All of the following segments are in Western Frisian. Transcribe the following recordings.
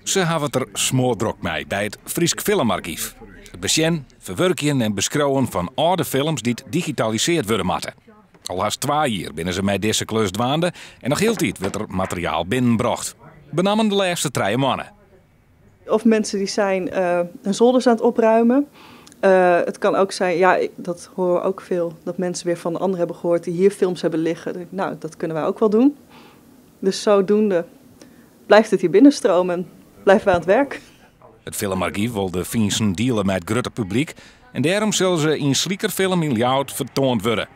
Se hawwe it der smoardrok mei by it Frysk Filmargyf. It besjen, ferwurkjen en beskriuwen fan âlde films dy't digitaliseard wurde moatte. Al hast twa jier binne se mei dizze klus dwaande en noch hieltyd wurdt der materiaal binnenbrocht. Benammen de lêste trije moanne. Of mensen die zijn hun zolders aan het opruimen. Het kan ook zijn, ja, dat horen we ook veel, dat mensen weer van anderen hebben gehoord die hier films hebben liggen. Nou, dat kunnen wij ook wel doen. Dus zodoende blijft het hier binnenstromen en blijven we aan het werk. It filmargyf wol de fynsten diele mei it grutte publyk en dêrom sille se yn Sliekerfilm yn Ljouwert fertoand wurde.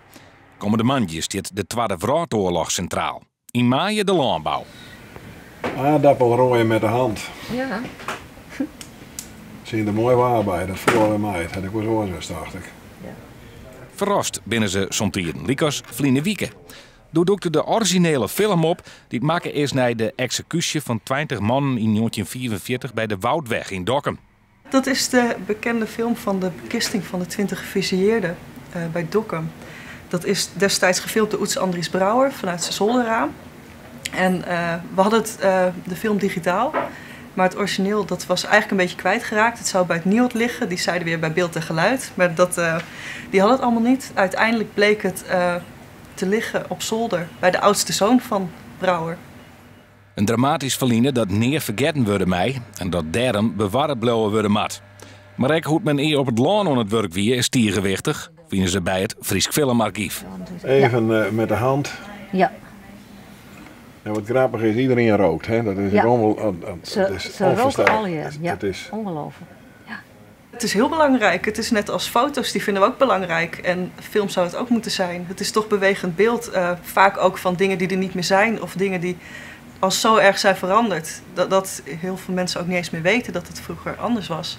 Kommende moandei stiet de Twadde Wrâldoarloch sintraal. Yn maaie de lânbou. Aardappel rooien met de hand. Ja. Sien der moai waar by, dat foel alwer mei. It hat ek wolris oars west, tocht ik. Ferrast binne se somtiden, lykas ferline wike. Doe dûkte de orizjinele film op dy't makke is nei de eksekúsje fan 20 mannen yn 1945 by de Woudweg yn Dokkum. Dat is de bekende film fan de bekisting fan de 20 gefusilleerden by Dokkum. Dat is destijds gefilmd door Oeds Andries Brouwer vanuit zijn zolderraam. En we hadden de film digitaal, maar het origineel dat was eigenlijk een beetje kwijtgeraakt. Het zou bij het NIOD liggen, die zeiden weer bij beeld en geluid, maar die hadden het allemaal niet. Uiteindelijk bleek het te liggen op zolder bij de oudste zoon van Brouwer. In dramatysk ferline dat nea fergetten wurde mei en dat dêrom bewarre bliuwe wurde moat. Mar ek hoe't men ea op it lân oan it wurk wie is tige wichtich, fine se by it Frysk Filmargyf. Even met de hand. Ja. En wat grappich is, iedereen rookt. Hè? Dat is Se roke allegear, ja. Ongelooflijk. Ja. Het is heel belangrijk. Het is net als foto's, die vinden we ook belangrijk. En film zou het ook moeten zijn. Het is toch bewegend beeld, vaak ook van dingen die er niet meer zijn of dingen die al zo erg zijn veranderd. Dat heel veel mensen ook niet eens meer weten dat het vroeger anders was.